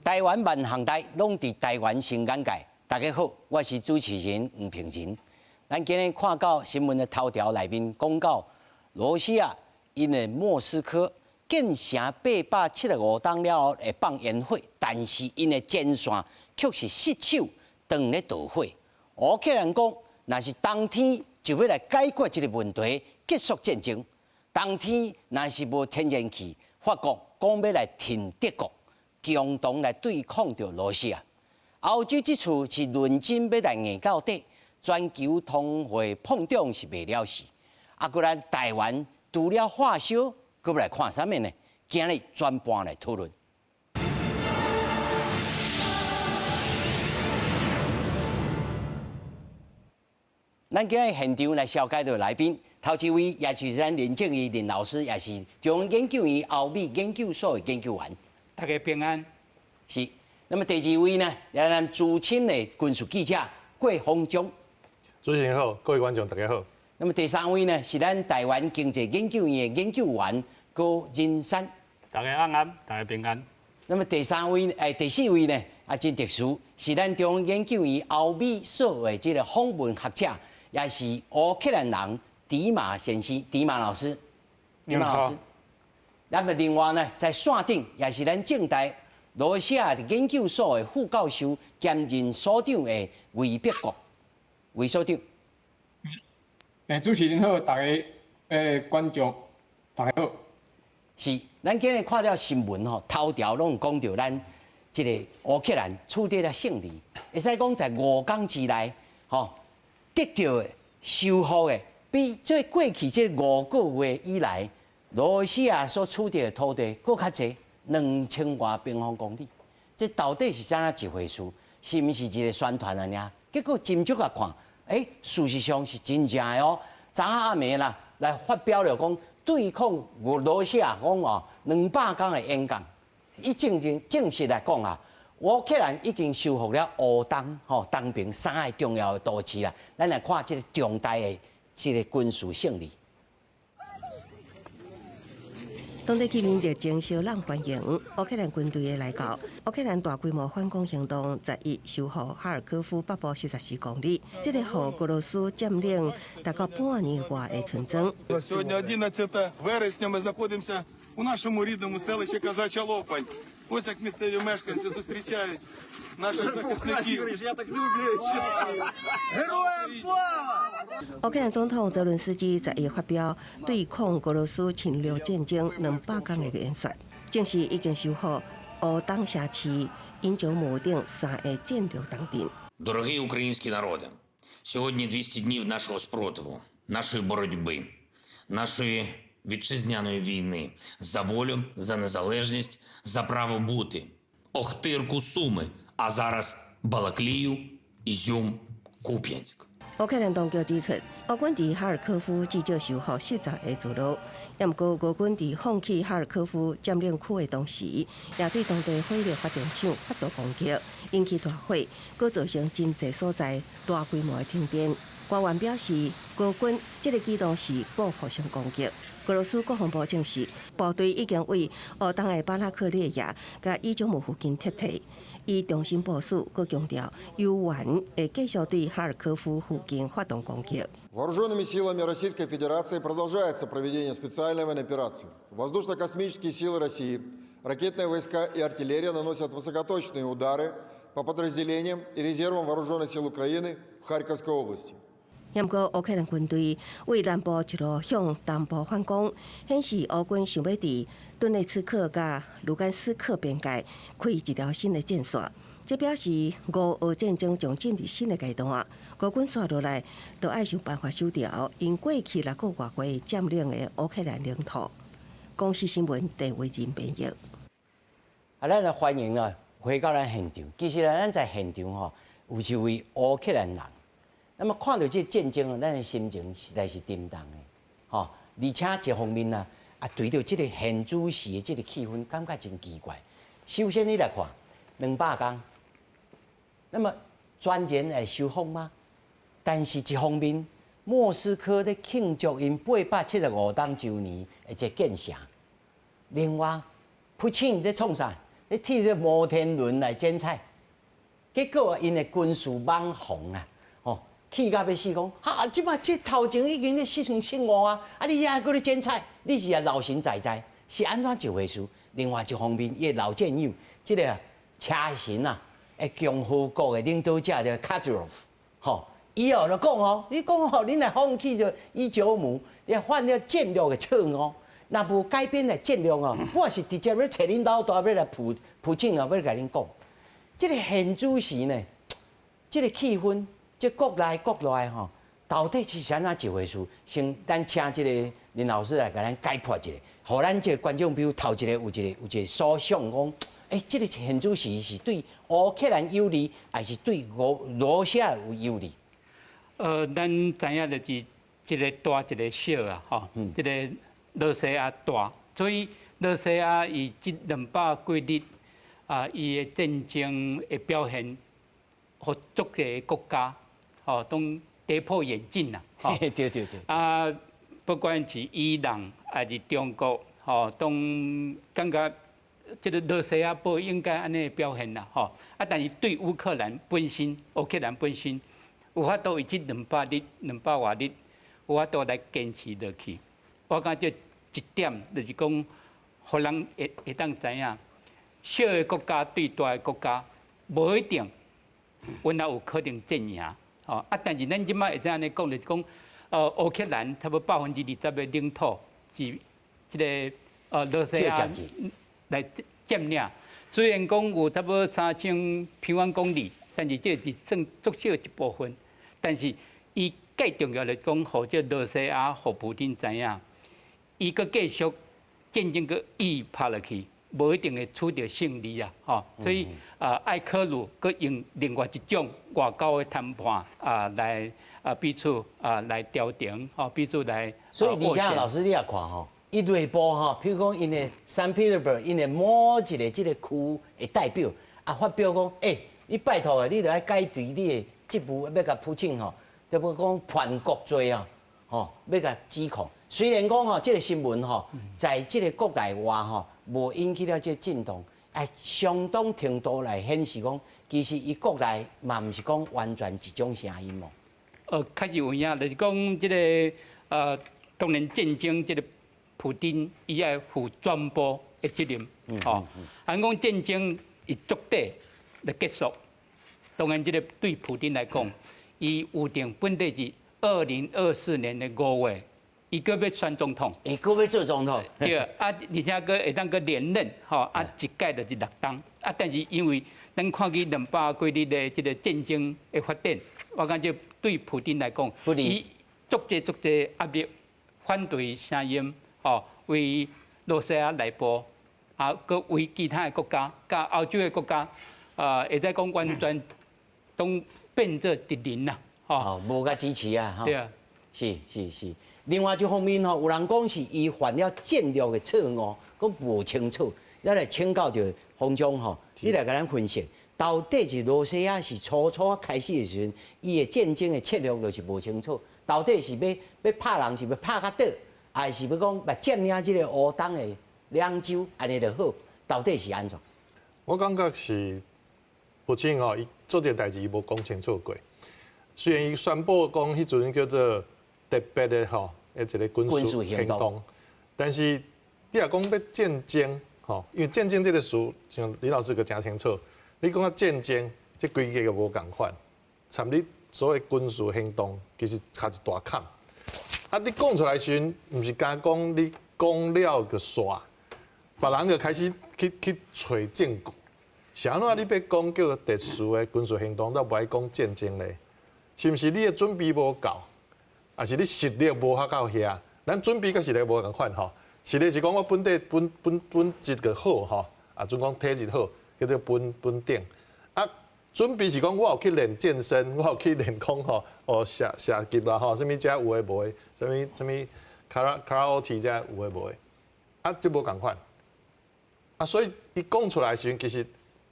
台灣萬項代攏佇台灣新眼界。大家好，我是主持人黃平仁。咱今日看到新聞的頭條內面講到，羅西亞𪜶的莫斯科建成875冬了後會放煙火，但是𪜶的前線卻是失守當咧導火。烏克蘭講，若是冬天就欲來解決這個問題，結束戰爭。冬天若是無天然氣，法國講欲來挺德國，共同來對抗著羅西亞。歐洲這次是認真欲來硬到底，全球通貨膨脹是袂了事。啊，閣咱台灣除了化燒，閣欲來看啥物呢？今日專盤來討論。咱今日現場來紹介著來賓，頭一位也是咱林正義林老師，也是中央研究院歐美研究所的研究員。大家平安。是。那麼第二位呢，也是咱資深的軍事記者郭鴻忠。主持人好，各位觀眾大家好。那麼第三位呢，是咱台灣經濟研究院的研究員高仁山。大家安安，大家平安。那麼第三位，哎，第四位呢，啊，真特殊，是咱中央研究院歐美所的這個訪問學者，也是烏克蘭人迪馬先生，迪馬老師。迪馬老師。那麼另外呢，在線頂也是咱政大羅西亞研究所的副教授兼任所長的魏碧國，魏所長。欸，主持人好，大家觀眾大家好。是，咱今日看著新聞吼，頭條攏講著咱這個烏克蘭取得了勝利，會使講在5工之內，吼得著的、收穫的，比這過去這5個月以來，羅西亞所取得的土地閣較濟，2000外平方公里。這到底是怎樣一回事？是毋是一個宣傳爾爾？結果斟酌來看，欸，事實上是真正的哦。昨暗暝啦，來發表了講對抗俄羅西亞講哦200工的演講，伊正正正式來講啊，烏克蘭已經收復了烏東吼東邊三個重要的都市啦。咱來看這個重大的這個軍事勝利。當地居民熱情相擁歡迎烏克蘭軍隊的來到。烏克蘭大規模反攻行動11收復哈爾科夫北部44公里，這個予俄羅斯佔領大概半年外的村莊。 Сьогодні 11 вересня ми знаходимося у нашому рідному селищі Казача Лопань. Ось як місцеві мешканці зустрічають наших захисників. Героям слава! 烏克蘭總統澤倫斯基11發表對抗俄羅斯侵略戰爭200工的演說，證實已經收復烏東城市、伊久姆等三個戰略重鎮。 Дорогий український народе, сьогодні 200 днів нашого спротиву, нашої боротьби, нашої вітчизняної війни за волю, за незалежність, за право бути. Охтирку, Суми, а зараз Балаклію, Ізюм, Куп'янськ. 烏克蘭當局指出，烏軍佇哈爾科夫至少收復40個聚落，也毋過俄軍佇放棄哈爾科夫佔領區的同時，也對當地火力發電廠發動攻擊，引起大火，閣造成真濟所在大規模的停電。官員表示，俄軍這個舉動是報復性攻擊。俄羅斯國防部證實，部隊已經對烏東的巴拉克列亞佮伊久姆附近撤退。伊重新部署，閣強調猶原會繼續對哈爾科夫附近發動攻擊。 Вооруженными силами Российской Федерации продолжается проведение специальной военной операции. Воздушно-космические силы России, ракетные войска и артиллерия наносят высокоточные удары по подразделениям и резервам Вооруженных сил Украины в Харьковской области. 毋過烏克蘭軍隊對南部一路向東部反攻，顯示烏軍想欲佇頓涅茨克佮盧甘斯克邊界開一條新的戰線。這表示烏俄戰爭將進入新的階段。俄軍紲落來，就愛想辦法收掉𪜶過去6個外月佔領的烏克蘭領土。公視新聞鄭偉仁編譯。啊，咱來歡迎啊，回到咱現場。其實咱在現場吼，有一位烏克蘭人。那麼看著這個戰爭，咱的心情實在是沉重的，吼。而且一方面啊，啊對著這個現主時的這個氣氛，感覺真奇怪。首先你來看200工，那麼全然會收復嗎？但是一方面，莫斯科咧慶祝𪜶875冬週年的這個建成。另外，普京咧創啥？咧替這摩天輪來剪彩，結果𪜶的軍事網紅啊，吼，氣甲欲死講，哈，這擺這頭前已經咧失算失誤啊，啊你猶閣咧剪彩，你是也老神在在，是按怎一回事？另外一方面，伊的老戰友，這个車臣啊，的共和國的領導者就卡迪羅夫，吼，伊哦就講哦，你講吼，恁來放棄這伊久姆，你犯了戰略的錯誤。若無改變的戰略哦，我是直接欲揣恁老大欲來普普京哦，欲共恁講，這个現主時呢，這个氣氛，這國內國外吼，到底是按怎一回事？先咱請這个林老師來共咱解剖一下，予咱這个觀眾朋友頭一个有一個所想講，欸，這个現主時是對烏克蘭有利，還是對俄羅西亞有有利？咱知影就是一个大一个小啊，吼，這个羅西亞大，所以羅西亞伊這兩百幾日啊，伊的戰爭的表現，予足濟國家吼攏跌破眼鏡啦，吼。對對對。啊，不管是伊朗還是中國，吼，攏感覺這个羅西亞無應該按呢表現啦，吼。啊，但是對烏克蘭本身，烏克蘭本身有法度伊這兩百日、兩百外日有法度來堅持落去。我感覺這一點就是講，予人會會當知影，小的國家對大的國家無一定，阮也有可能戰贏，吼啊！但是咱這擺會使按呢講，就是講，烏克蘭差不多20%的領土是這个羅西亞來佔領。雖然講有差不多3000平方公里，但是這是算足少一部分。但是伊更重要的講，予這羅西亞、予普丁知影，伊閣繼續戰爭閣伊拍落去，無一定會取得勝利啊！吼，所以啊，愛考慮閣用另外一種外交的談判啊，來啊彼此啊來調停，吼彼此來。所以李佳老師你也看吼，伊內部吼，譬如講𪜶的聖彼得堡，𪜶的某一个這个區的代表啊，發表講，欸，你拜託的，你著愛解除你的職務，欲共普京吼，就無講叛國罪啊，吼，欲共指控。雖然講吼，這个新聞吼，在這个國內外吼，無引起了這个震動，啊，相當程度來顯示講，其實伊國內嘛毋是講完全一種聲音哦。確實有影，就是講這个當然戰爭這个普丁伊愛負全部的責任，吼。按講戰爭伊足底來結束，當然這个對普丁來講，伊預定本底是2024年的5月。伊閣欲選總統，伊閣欲做總統，對啊，而且閣會當閣連任，吼啊，一屆就是六冬，啊，但是因為咱看見兩百幾日的這个戰爭的發展，我感覺對普丁來講，伊足濟足濟壓力，反對聲音，吼，為羅西亞內部，啊，閣為其他的國家，佮歐洲的國家，啊，會使講完全攏變做敵人啦，吼，無共支持啊，對啊，是是是。另外一方面吼，有人講是伊犯了戰略的錯誤，閣無清楚。咱來請教著方丈吼，你來共咱分析，到底是羅西亞是初初開始的時陣，伊的戰爭的策略就是無清楚，到底是欲欲拍人是欲拍較倒，還是欲講欲佔領這個烏東的兩州，按呢就好？到底是按怎？我感覺是普京吼，伊做這个代誌伊無講清楚過。雖然伊宣布講彼陣叫做特別的吼。一个軍事行動，但是你若講欲戰爭，吼，因為戰爭這个詞，像李老師閣誠清楚，你講到戰爭，這規格就無仝款，參你所謂軍事行動，其實差一大坎。啊，你講出來時，毋是干講你講了就煞，別人就開始去揣證據。是按怎你欲講叫做特殊的軍事行動，都無愛講戰爭咧？是毋是你的準備無夠？還是你實力無遐到遐？咱準備佮實力無仝款吼。實力是講我本底本本本質就好吼，啊，準講體質好，叫做本本頂。啊，準備是講我有去練健身，我有去練講吼，哦，射射擊啦吼，啥物遮有的無的，啥物啥物卡拉卡拉 OK 遮有的無的，啊，這無仝款。啊，所以伊講出來時陣，其實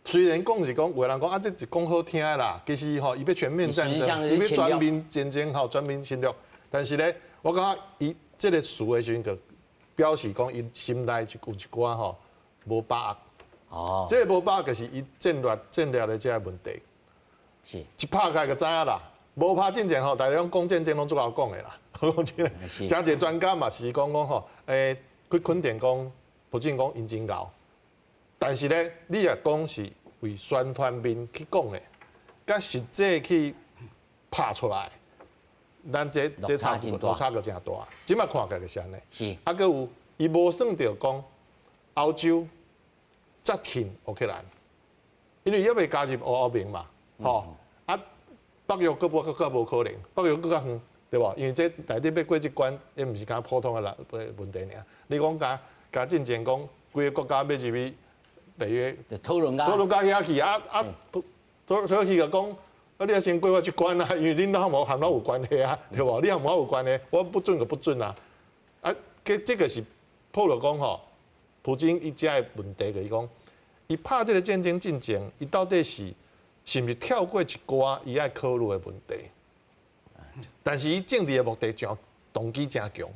雖然講是講，有的人講啊，這是講好聽的啦，其實吼，伊欲全面戰爭，伊欲全面戰爭吼，全面侵略。但是咧，我感覺伊這个詞的時陣，就表示講伊心內就有一寡吼無把握。這個無把握就是伊戰略的這个問題。一拍開就知影啦，無拍進前吼，大家攏講戰爭攏足𠢕講的啦。誠濟專家嘛是講講吼，佢肯定講，普京講𪜶真𠢕，但是咧，你若講是為宣傳面去講的，佮實際去拍出來，咱這差落差閣誠大。這馬看起來就是按呢。啊，閣有伊無算著講歐洲才挺烏克蘭，因為猶未加入歐盟嘛，吼啊，北約閣無閣較無可能，北約閣較遠，對無？因為這內底欲過這關，伊毋是敢普通的啦問題爾。你講共共進前講規个國家欲入去北約，討論討論到遐去啊啊，土耳其就講，啊你欲先過我這關啊，因為恁攏無和我有關係啊，對無？你和我有關係，我不准就不准啊。啊，這這個是破了講吼，普京伊遮的問題就是講，伊拍這個戰爭進前，伊到底是毋是跳過一寡伊愛考慮的問題？但是伊政治的目的誠動機誠強，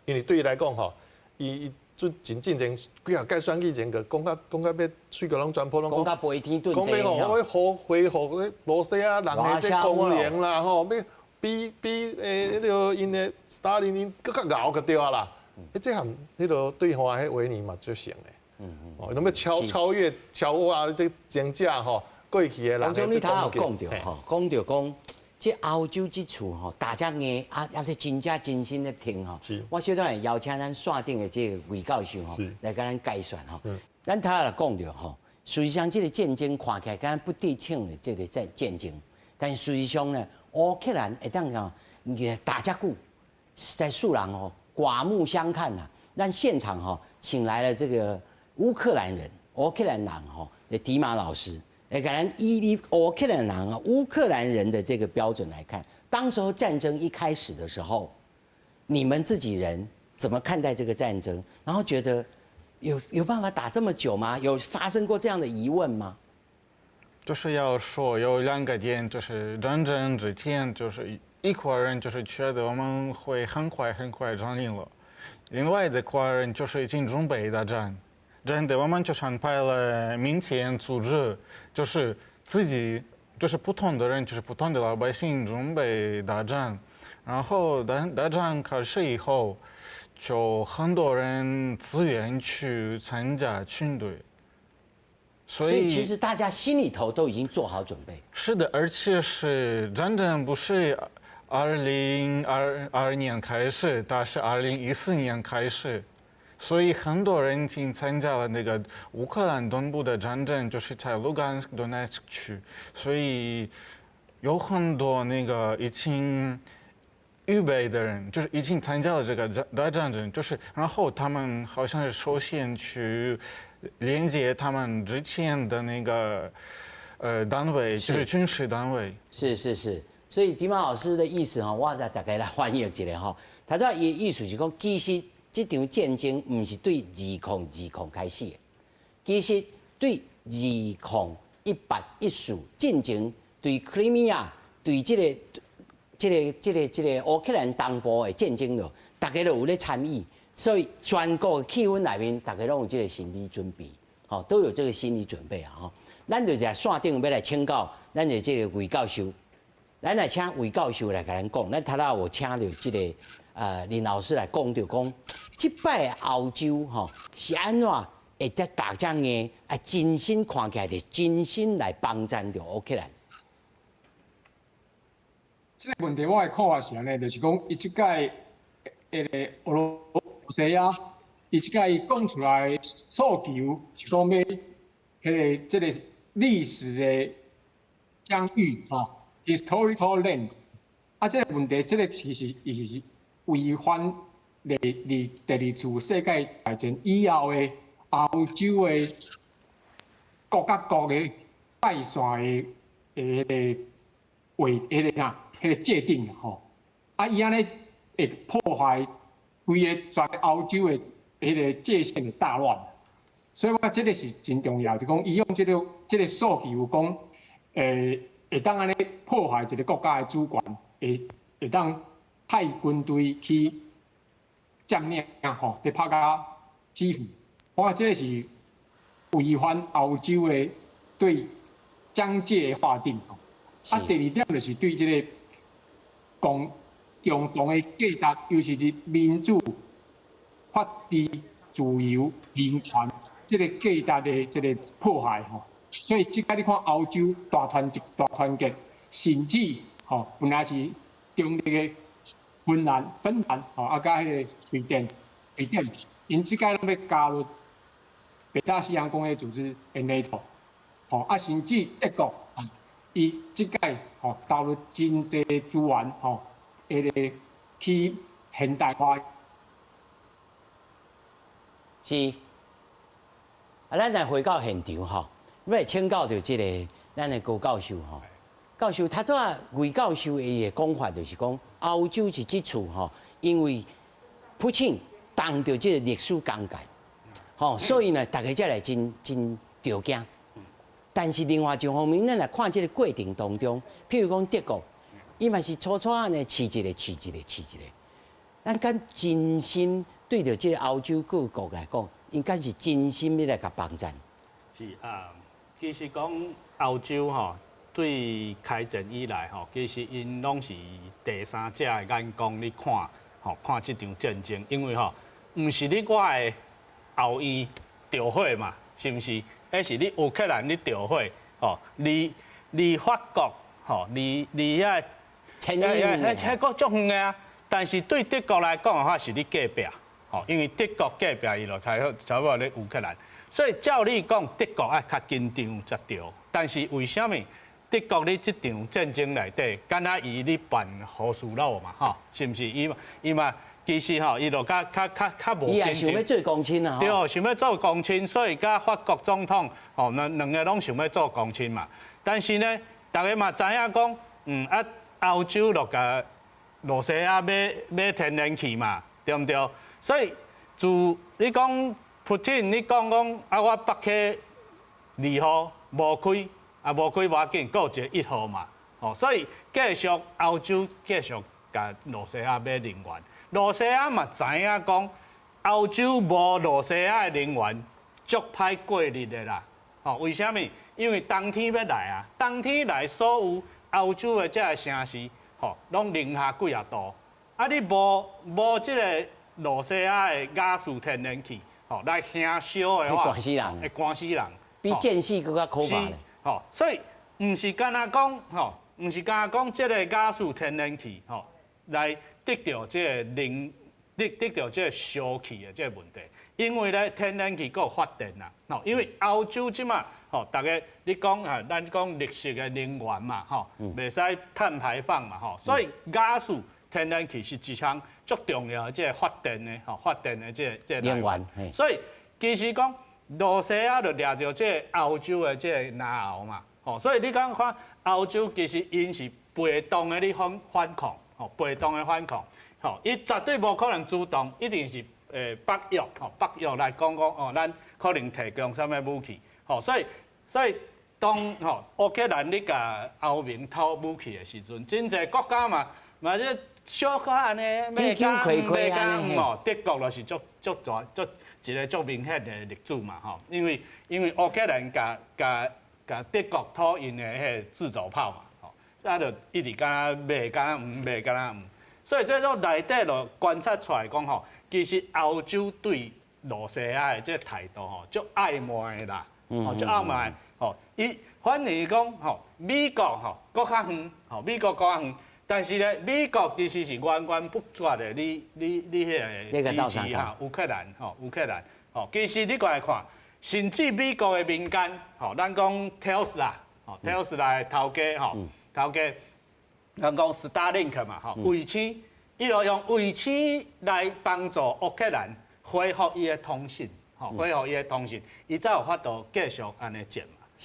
因為對伊來講吼，伊伊進進前幾若屆選舉前，就講甲欲喙角攏全部攏講甲飛天遁地講欲吼，我欲恢復咧羅西亞人的這光榮啦吼，欲比彼個𪜶的斯大林𪜶閣較𠢕就對啊啦。彼這項彼個對話彼話呢嘛足像的，哦，攏欲超越超越這前者吼過去的人。王總，你頭有講著吼，講著講，這歐洲這次吼，大家硬啊啊，這真正真心咧聽吼。我小等會邀請咱線頂的這個魏教授吼，來共咱解說吼。咱頭仔講著吼，事實上這個戰爭看起來敢若不對稱的這個戰爭，但事實上呢，烏克蘭會當講打遮久，實在使人吼刮目相看吶。咱現場吼請來了這個烏克蘭人，烏克蘭人吼的迪馬老師。來，共咱以烏克蘭人啊，烏克蘭人的這個標準來看，當時候戰爭一開始的時候，你們自己人怎麼看待這個戰爭？然後覺得有辦法打這麼久嗎？有發生過這樣的疑問嗎？就是要說有兩個點，就是戰爭之前，就是一塊人就是覺得我們會很快很快佔領了，另外的塊人就是已經準備打仗。真的，我們就是安排了民間組織，就是自己，就是不同的人，就是不同的老百姓準備打仗。然後打仗開始以後，就很多人自願去參加軍隊。所以其實大家心裡頭都已經做好準備。是的，而且是戰爭不是2022年開始，但是2014年開始。所以很多人已經參加了那個烏克蘭東部的戰爭，就是在盧甘斯克、頓涅茨克區。所以有很多那個已經預備的人，就是已經參加了這個大戰爭，就是然後他們好像是首先去連接他們之前的那個單位，就是軍事單位。是是是，所以迪馬老師的意思哈，我再大概來翻譯一下哈。他說伊的意思是講，其實這場戰爭毋是對2020開始的，其實對2018、14進前對克里米亞、對這個烏克蘭東部的戰爭咯，大家都有咧參與，所以全國的氣氛內面，大家攏有這個心理準備，吼，都有這個心理準備啊！吼，咱就是來線頂欲來請教咱的這個魏教授，咱來請魏教授來共咱講，咱頭仔有請著這個林老師來講著講，這擺歐洲吼是按怎會遮打遮硬啊？真心看起來是真心來幫贊著烏克蘭。這個問題我的看法是按呢，就是講伊這擺彼個俄羅斯啊，伊這擺講出來訴求是講欲彼個這個歷史的疆域吼，historical land。啊，這個問題，這個其實伊是違反第二次世界大戰以後的歐洲的國佮國的界線的彼個劃彼個啥，彼個界定吼。啊，伊按呢會破壞規个全歐洲的彼個界線的大亂。所以我覺這個是真重要，就講伊用這個訴求講，會當按呢破壞一個國家的主權，會當派軍隊去佔領吼，佇拍甲基輔。我覺這個是违反欧洲的对疆界的划定。啊，第二点就是对这个共共同的价值，尤其是民主、法治、自由、人权这个价值的这个破坏吼。所以这摆你看欧洲大团结、大团结，甚至吼本来是中立的芬兰、芬兰吼，啊，佮彼个瑞典、瑞典，𪜶这摆拢欲加入北大西洋公约组织的 NATO，吼啊，甚至德国，伊这摆吼投入真济资源吼，彼个去现代化。是，啊，咱来回到现场吼，欲请教著这个咱的高教授吼。教授，拄才魏教授伊的讲法就是讲，欧洲是这次吼，因为普京动著这个历史疆界，吼，所以呢，大家才来真真著惊。但是另外一方面，咱來看這個過程當中，譬如講德國，伊嘛是粗粗按呢試一个、試一个、試一个。咱敢真心對著這個歐洲各國來講，𪜶敢是真心欲來共幫贊？是啊，其實講歐洲吼，對開戰以來吼，其實𪜶攏是第三者的眼光咧看，吼看這場戰爭，因為吼，毋是你我的後院著火嘛，是毋是？彼是你烏克蘭咧著火，吼，離離法國，吼，離離遐，彼彼閣足遠的啊。但是對德國來講的話，是你隔壁，吼，因為德國隔壁伊就才好才好咧烏克蘭。所以照理講，德國愛較緊張才對。但是為啥物德國咧這場戰爭內底，敢若伊咧扮和事佬嘛，吼，是毋是？伊伊嘛。其實吼，伊就較較較較無。伊也想欲做公親啊！對，想欲做公親，所以佮法國總統吼，兩兩个攏想欲做公親嘛。但是呢，大家嘛知影講，啊，歐洲就共羅西亞買買天然氣嘛，對毋對？所以自你講普京，你講講啊，我北溪二號無開，啊無開無要緊，閣有一個一號嘛，吼，所以繼續歐洲繼續共羅西亞買能源。羅西亞嘛知影講，歐洲無羅西亞的能源，足歹過日的啦。吼，為啥物？因為冬天欲來啊，冬天來，所有歐洲的這个城市，吼，攏零下幾仔度。啊，你無無這个羅西亞的瓦斯天然氣，吼，來燃燒的話，會寒死人，會寒死人，比戰死閣較可怕咧。吼，所以毋是干焦講，吼，毋是干焦講這个瓦斯天然氣，吼，來得著這个能，得得著這个燒氣的這个問題，因為咧天然氣閣有發電啦，吼，因為歐洲這馬吼，逐家你講啊，咱講綠色的能源嘛，吼，袂使碳排放嘛，吼，所以瓦斯天然氣是一項足重要的這个發電的，吼，發電的這个這个能源。所以其實講羅西亞就掠著這个歐洲的這个嚨喉嘛，吼，所以你講看歐洲其實𪜶是被動的咧反反抗。吼，被動的反抗，吼，伊絕對無可能主動，一定是北約，吼，北約來講講，哦，咱可能提供啥物武器，吼，所以所以當吼烏克蘭咧共歐盟討武器的時陣，真濟國家嘛嘛咧小可按呢，欲加欲加吼，德國就是足足大足一个足明顯的例子嘛，吼，因為因為烏克蘭共共共德國討𪜶的彼个自走炮嘛。啊，就一直敢若賣，敢若毋賣，敢若毋，所以這攏內底就觀察出來講吼，其實歐洲對羅西亞的這個態度吼，足曖昧的啦，吼足曖昧，吼，伊反而講吼，美國吼閣較遠，吼美國閣較遠，但是咧，美國其實是源源不絕的，你你你彼個支持哈烏克蘭吼烏克蘭，吼，其實你過來看，甚至美國的民間吼，咱講 Tesla，吼 Tesla 的頭家吼。頭家，咱講 Starlink 嘛，吼，衛星，伊就用衛星來幫助烏克蘭恢復伊的通訊，吼，恢復伊的通訊，伊才有法度繼續按呢戰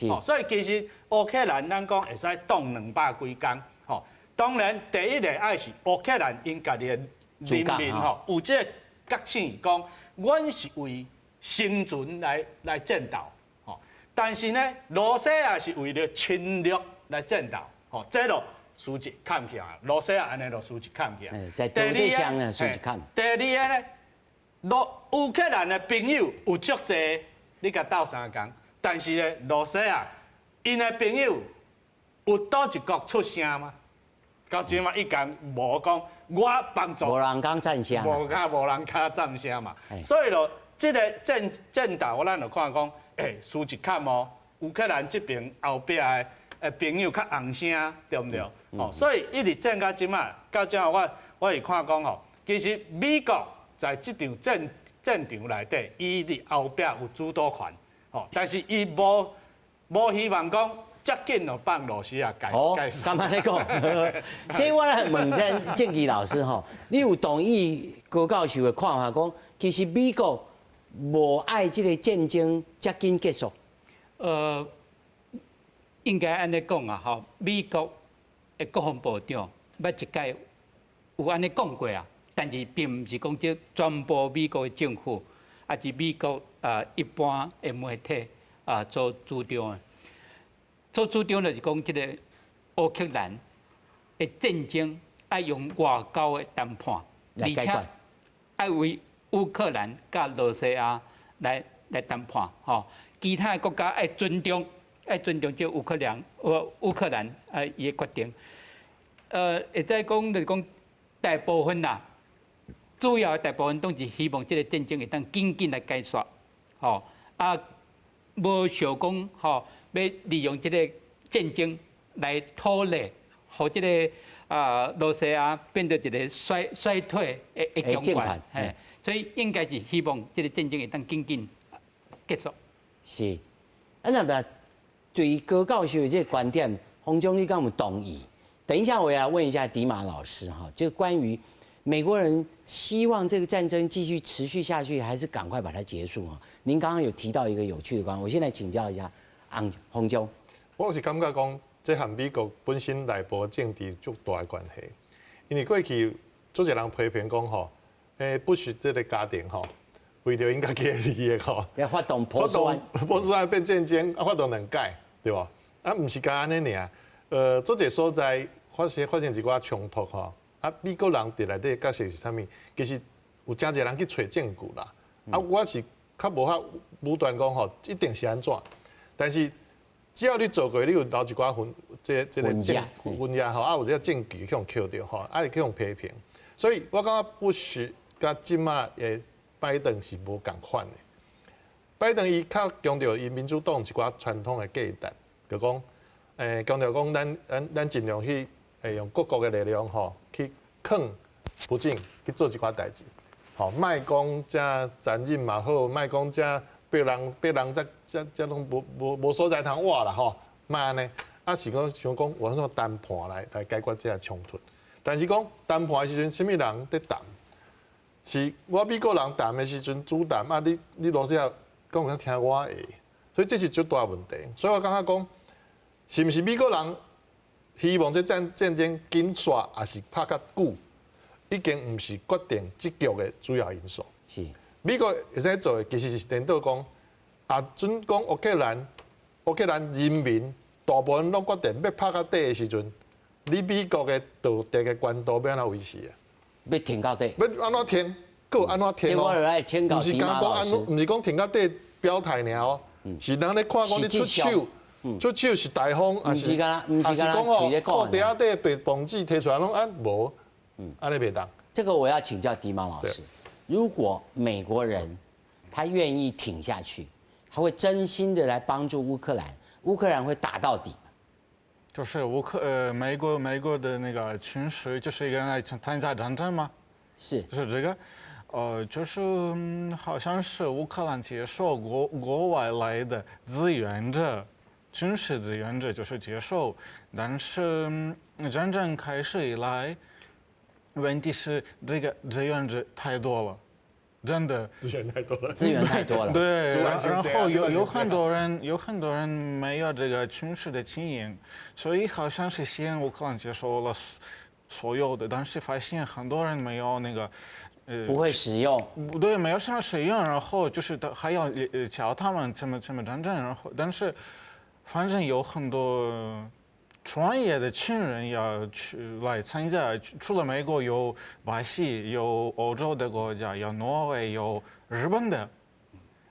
嘛。所以其實烏克蘭咱講會使擋兩百幾工，吼。當然第一个愛是烏克蘭𪜶家己的人民吼，有這个覺醒，講阮是為生存來來戰鬥，吼。但是呢，羅西亞是為著侵略來戰鬥。哦，這就輸一坎起來，羅西亞按呢就輸一坎起來。在道德上呢，輸一坎。第二个呢，烏克蘭的朋友有足濟你共鬥相共。但是咧，羅西亞𪜶的朋友有佗一國出聲嗎？到這馬伊講無講，我幫助。無人敢贊聲。無人敢贊聲嘛。所以咯，這个戰鬥，咱就看講，事實坎哦，烏克蘭這邊後壁的朋友較紅聲，對毋對？哦，所以一直戰到這馬，到這我會看講吼，其實美國在這場戰場內底，伊佇後壁有主導權，吼，但是伊無希望講遮緊就放羅西亞解解釋。敢按呢講？這我來問這正義老師吼，你有同意高教授的看法講，其實美國無愛這个戰爭遮緊結束？應該按呢講啊，吼，美國的國防部長捌一擺有按呢講過啊，但是並毋是講這全部美國的政府，抑是美國啊一般的媒體啊做主張的。做主張就是講這个烏克蘭的戰爭愛用外交的談判，而且愛為烏克蘭佮羅西亞來談判，吼，其他的國家愛尊重，愛尊重這烏克蘭啊伊的決定。會使講就是講大部分啦，主要的大部分攏是希望這个戰爭會當緊緊來解決，吼啊，無想講吼欲利用這个戰爭來拖累，予這个啊羅西亞變做一个衰退的強權，嘿，所以應該是希望這个戰爭會當緊緊結束。是，啊那麼對於高教授的這個觀點，洪總你敢有同意？等一下，我要問一下迪馬老師哈，就關於美國人希望這個戰爭繼續持續下去，還是趕快把它結束啊？您剛剛有提到一個有趣的觀點，我現在請教一下洪洪總。我是感覺講，這和美國本身內部政治足大的關係，因為過去足濟人批評講吼，布什這个家庭吼，為著𪜶家己的利益吼，要發動波斯灣，波斯灣變戰爭，啊發動兩擺，對無？啊，毋是干按呢爾，足濟所在發生一寡衝突吼，啊，美國人佇內底角色是啥物？其實有誠濟人去揣證據啦。啊，我是較無法武斷講吼，一定是按怎，但是只要你做過，你有留一寡痕，這个證痕跡吼，啊有這个證據去予抾著吼，啊會去予批評。所以我感覺布什佮這馬的拜登是無仝款的。拜登伊較強調伊民主黨一寡傳統的價值，就講，強調講咱盡量去用各國的力量吼去勸普京去做一寡代誌，吼，莫講遮殘忍嘛好，莫講遮逼人遮攏無所在通活啦吼，莫按呢，啊是講想講我用談判來解決這个衝突，但是講談判的時陣，啥物人佇談？是我美國人談的時陣主談啊，你羅西亞敢有聽我的？所以這是足大問題。所以我感覺講，是毋是美國人希望這戰爭緊煞，抑是拍較久，已經毋是決定這局的主要因素。美國會使做的，其實是顛倒講，啊，準講烏克蘭人民大部分攏決定欲拍到底的時陣，你美國的道德的關度欲按怎維持啊？欲挺到底？欲按怎挺？閣有按怎挺哦？毋是講講按，毋是講挺到底表態爾哦，是人咧看講你出手，出手是大方，抑是抑是講吼，褲底底白報紙提出來攏啊無，按呢袂當。這個我要請教迪馬老師，如果美國人他願意挺下去，他會真心的來幫助烏克蘭，烏克蘭會打到底。就是美國的那個軍事，就是一個人來參加戰爭嗎？是，就是這個，就是好像是烏克蘭接受國外來的志願者，軍事志願者就是接受，但是戰爭開始以來，問題是這個志願者太多了。真的資源太多了，資源太多了。對，然後有很多人沒有這個軍事的經驗，所以好像是先烏克蘭接受了所有的，但是發現很多人沒有那個，不會使用。對，沒有什麼使用，然後就是還要教他們怎麼戰爭，然後但是反正有很多專業的軍人要去來參加，除了美國有巴西，有歐洲的國家，有挪威，有日本的。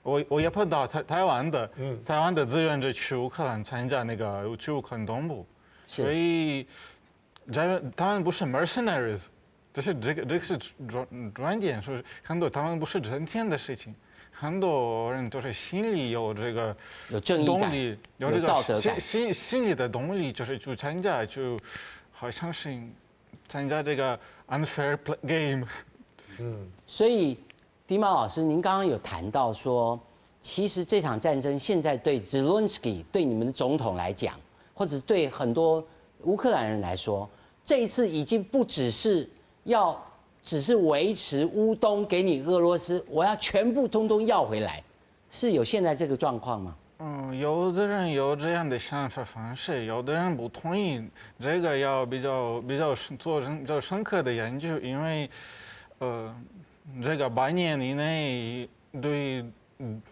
我也碰到台灣的志願者去烏克蘭參加那個去烏克蘭東部，所以這他們不是 mercenaries，這個是轉點，說很多他們不是掙錢的事情，很多人都是心裡有這個有正義感，有這個道德感，心裡的動力，就是去參加，就好像是參加這個 unfair game。所以迪馬老師，您剛剛有談到說，其實這場戰爭現在對澤倫斯基，對你們的總統來講，或者對很多烏克蘭人來說，這一次已經不只是要只是維持烏東給你俄羅斯，我要全部通通要回來，是有現在這個狀況嗎？嗯，有的人有這樣的想法方式，有的人不同意，這個要比較做比較深刻的研究，因為，這個8年以內對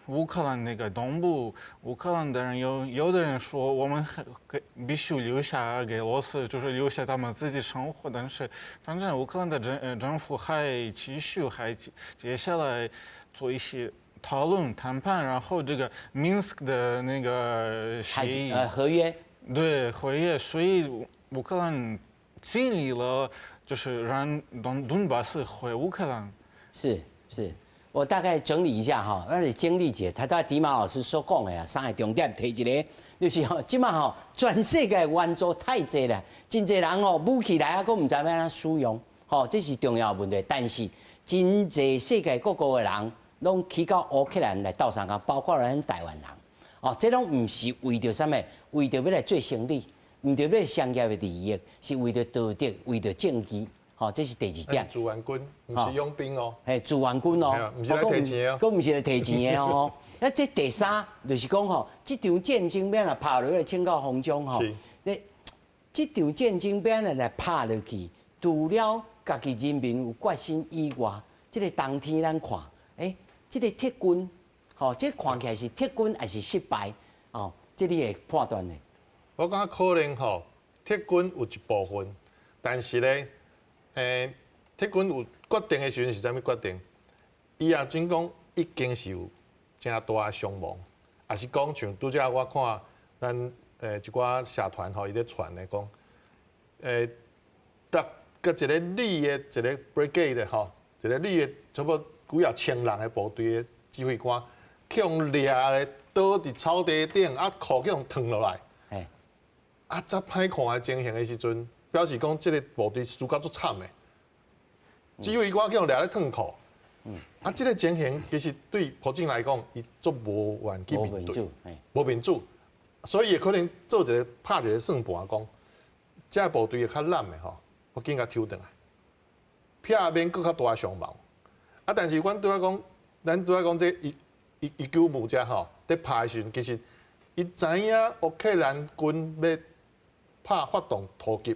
烏克蘭那個東部烏克蘭的人有的人說我們給必須留下給俄羅斯，就是留下他們自己生活，但是反正烏克蘭的政府還繼續還接下來做一些討論談判，然後這個明斯克的那個協議合約，對合約，所以烏克蘭盡力了，就是讓頓巴斯回烏克蘭。是是，我大概整理一下哈，那是經理姐，他在迪馬老師所講的啊，三個重點提一個，就是吼，這馬吼，全世界援助太濟啦，真濟人吼武器來啊，閣毋知欲按怎使用，吼，這是重要問題。但是真濟世界各國的人攏去到烏克蘭來鬥相共，包括咱台灣人，哦，這攏毋是為著啥物，為著欲來做生理，毋著欲商業的利益，是為著道德，為著正義。哦，這是第二點。志願軍毋是傭兵哦。嘿，志願軍哦，毋是來提錢哦。閣毋是來提錢的哦。啊，這第三就是講吼，這場戰爭欲按怎拍落去，請教洪總吼。你這場戰爭欲按怎來拍落去，除了家己人民有決心以外，這個冬天咱看，欸，這個撤軍，吼，這看起來是撤軍還是失敗？哦，這你會判斷的。我感覺可能吼，撤軍有一部分，但是咧。撤軍有決定的時陣是啥物決定？伊也準講已經是有誠大的傷亡，也是講像拄才我看咱一寡社團吼，伊咧傳的講，逐閣一個旅的一個 brigade 吼，一個旅的差不多幾仔千人的部隊的指揮官，去予掠咧倒佇草地頂，啊褲去予褪落來，啊，遮歹看的情形的時陣。表示講，這個部隊輸甲足慘的，指揮官去予掠咧褪褲，啊，這個情形其實對普京來講，伊足無願去面對，無面子，所以伊可能做一個拍一個算盤，講，這個部隊會較濫的吼，我緊共抽轉來，避免閣較大傷亡。啊，但是阮拄仔講，咱拄仔講這伊久姆遮吼，佇拍的時陣，其實伊知影烏克蘭軍欲拍發動突擊。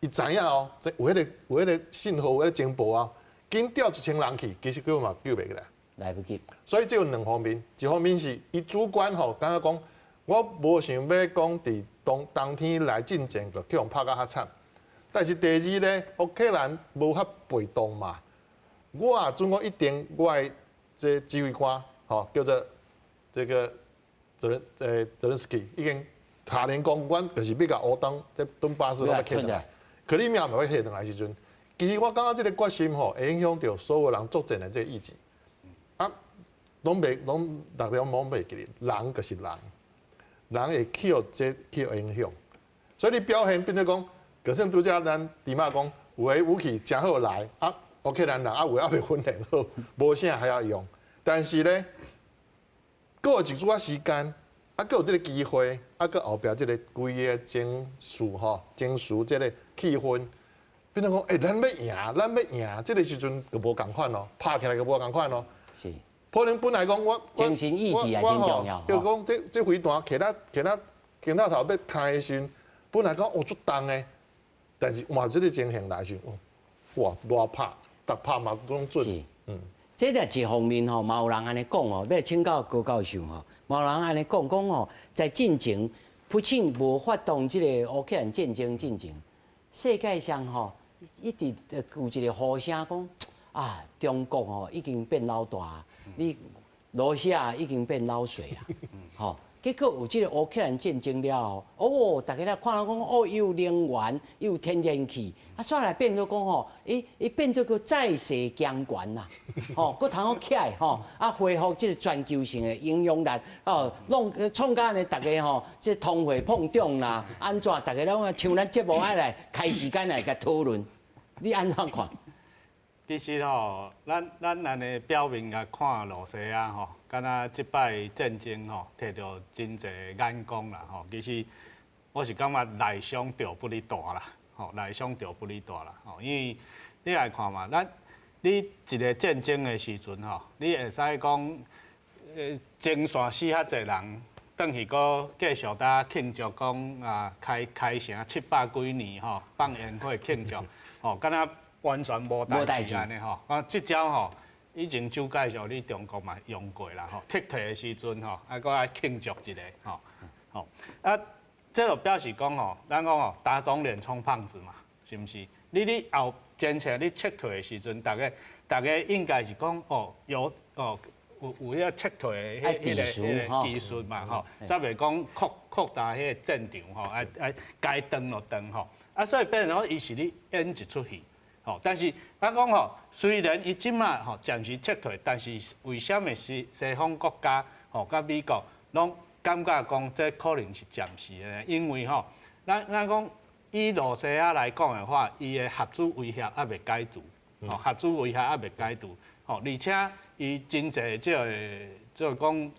伊知影哦，有彼個信號，有彼個情報啊，緊調1000人去，其實根本嘛救袂過來，來不及。所以這有兩方面，一方面是伊主觀吼，感覺講我無想欲講佇當天來進前就去予拍甲較慘。但是第二咧，烏克蘭無遐被動嘛，我也準講一定我的這指揮官吼叫做這個澤連斯基已經下令講，阮就是欲共烏東這頓巴斯攏欲摕轉來。克里米亞嘛欲摕轉來時陣，其實我感覺這個決心吼，會影響著所有人作戰的這個意志。啊，攏袂攏大家攏袂記得，人就是人，人會去予這去予影響。所以你表現變做講，就算拄才咱迪馬講，有的武器誠好來，啊，烏克蘭人啊有的猶未訓練好，無啥還要用。但是咧，閣有一撮仔時間，啊，閣有這個機會，啊，閣後壁這個規个情緒吼，情緒這個氣氛，變做講，欸，咱欲贏，咱欲贏，這個時陣就無仝款咯，拍起來就無仝款咯。可能本來講我精神意志也真重要。就講這飛彈揢咧揢咧肩頭頭欲開的時陣，本來講哦足重的，但是哇，這個情形來時，哇，賴拍，逐拍嘛攏準。這個一方面吼，嘛有人按呢講哦，欲請教高教授吼，嘛有人按呢講講吼，在進前，普京無發動這個烏克蘭戰爭進前，世界上吼一直有一個呼聲講啊，中國吼已經變老大，你羅西亞已經變老水啊，吼。結果有這個烏克蘭戰爭了後，哦，大家咧看到講，哦，又有能源，又有天然氣，啊，煞來變做講吼，伊伊變做閣再世強權啦，吼，閣通好起來吼，啊，恢復這個全球性的影響力，哦，攏創甲呢，逐家吼，這通貨膨脹啦，按怎，逐家攏像咱節目愛來開時間來共討論，你按怎看？其實吼，咱按呢表面共看羅西亞吼，敢若這擺戰爭吼，提著真濟眼光啦吼。其實我是感覺內傷著不哩大啦，吼內傷著不哩大啦，吼。因為你來看嘛，咱你一個戰爭的時陣吼，你會使講，前線死較濟人，轉去閣繼續呾慶祝講啊，開開城700幾年吼，放煙火慶祝，吼，敢若完全無代誌按呢吼，啊，這招吼以前蔣介石佇中國嘛用過啦吼，撤退的時陣吼，啊，閣愛慶祝一下吼，吼，啊，這就表示講吼，咱講吼打腫臉充胖子嘛，是毋是？你後前線你撤退的時陣，逐家逐家應該是講哦，有哦有有彼個撤退的彼個技術嘛吼，才袂講擴擴大彼個戰場吼，愛愛該斷就斷吼，啊，所以變成講伊是咧演一齣戲。吼，但是我講吼，雖然伊這馬吼暫時撤退，但是為啥物西西方國家吼佮美國攏感覺講這可能是暫時的？因為吼，咱咱講以羅西亞來講的話，伊的核子威脅猶未解除，吼核子威脅猶未解除，吼而且伊真濟這個這個講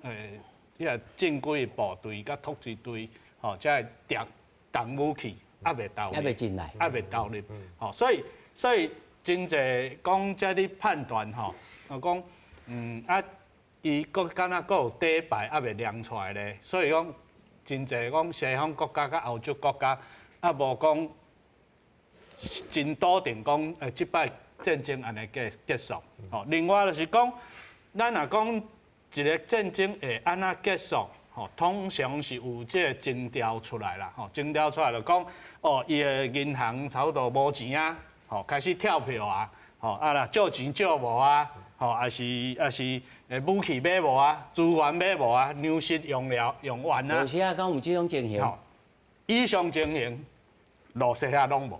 彼個正規部隊佮突擊隊，吼這個重重武器猶未投入，猶未進來，猶未投入，吼所以。所以真濟講這咧判斷吼，我講嗯啊，伊閣敢若閣有底牌猶未亮出來咧，所以講真濟講西方國家佮歐洲國家啊，無講真篤定講這擺戰爭按呢結結束。吼，另外就是講，咱若講一個戰爭會按怎結束，吼，通常是有這個徵兆出來啦，吼，徵兆出來就講，哦，伊的銀行差不多無錢啊。吼，開始跳票啊！吼啊啦，借錢借無啊！吼，抑是抑是武器買無啊，資源買無啊，糧食用了用完啊。羅西亞敢有這種情形？以上情形，羅西亞攏無。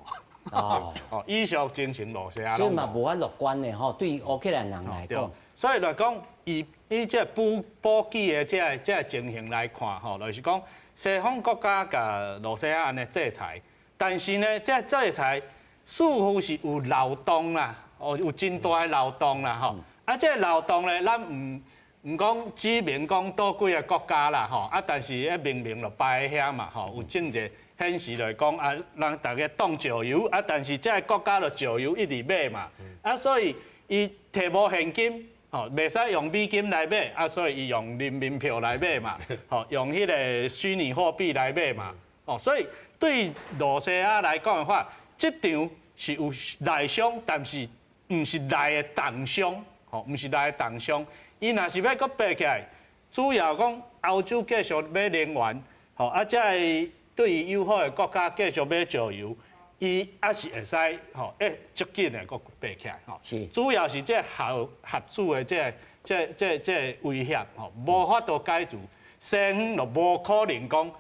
哦，哦，以上情形羅西亞攏無。所以嘛，無法樂觀的吼，對烏克蘭人來講。所以來講，以以這補補給的這個這個情形來看，吼，就是講西方國家共羅西亞按呢制裁，但是呢，這個制裁。似乎是有漏洞啦，哦，有真大的漏洞啦，吼。啊，這個漏洞咧，咱毋毋講指明講佗幾个國家啦，吼。啊，但是彼明明就擺佇遐嘛，吼，有證據顯示來講啊，人逐家擋石油，啊，但是這個國家就石油一直買嘛，啊，所以伊提無現金，吼，袂使用美金來買，啊，所以伊用人民票來買嘛，吼，用彼個虛擬貨幣來買嘛，哦，所以對羅西亞來講的話，這場是有內傷，但是毋是內的重傷，吼，毋是內的重傷。伊若是欲閣爬起來，主要講歐洲繼續買能源，吼，啊，這个對伊友好的國家繼續買石油，伊猶是會使，吼，會足緊的閣爬起來，吼。是。主要是這核核子的這個、這個、這個、這個威脅，吼，無法度解除，西方就無可能講，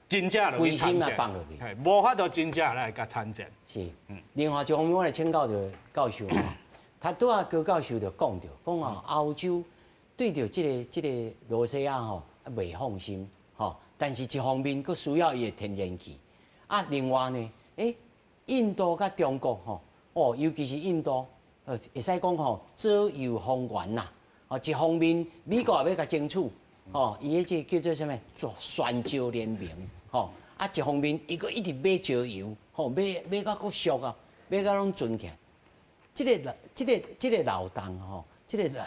真正規心啊放落去，無法度真正來共參戰。是，另外一方面，我來請教著教授吼，他拄仔高教授就講著，講啊歐洲對著這个這个羅西亞吼袂放心，吼，但是一方面閣需要伊的天然氣。啊，另外呢，欸，印度佮中國吼，哦，尤其是印度，會使講吼左右逢源啦。哦，一方面美國也欲共爭取，吼，伊彼這叫做啥物？做全球聯盟。吼，啊，一方面伊閣一直買石油，吼，買買甲閣俗啊，買甲攏存起來。這个、這个、這个漏洞吼，這个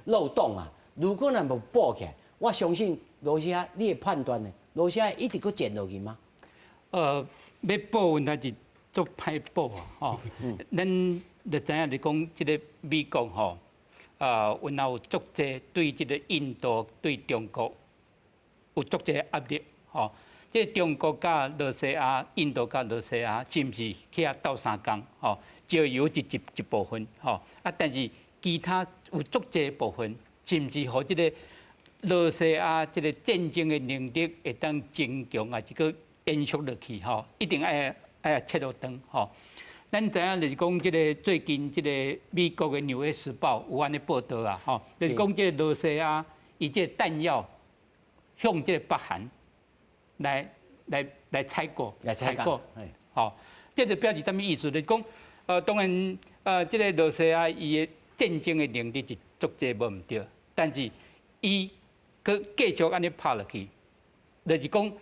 漏洞啊，如果若無補起來，我相信羅西亞，你的判斷呢？羅西亞一直閣戰落去嗎？欲補問題是足歹補啊！吼，咱就知影你講這个美國吼，啊，有有足濟對這个印度、對中國有足濟壓力，吼。這個中國佮羅西亞、印度佮羅西亞，是毋是去遐鬥相共？吼，石油是一一部分，吼啊，但是其他有足濟部分，是毋是予這个羅西亞這个戰爭的能力會當增強啊？這個延續落去吼，一定愛切落長吼。咱知影就是講，這个最近這個美國的《紐約時報》有按呢報導啊，吼，就是講這个羅西亞伊這個彈藥向這个北韓來採購，來採購，吼，這就表示啥物意思？就是講，當然，這个羅西亞伊的戰爭的能力是足濟無毋對，但是伊閣繼續按呢拍落去，就是講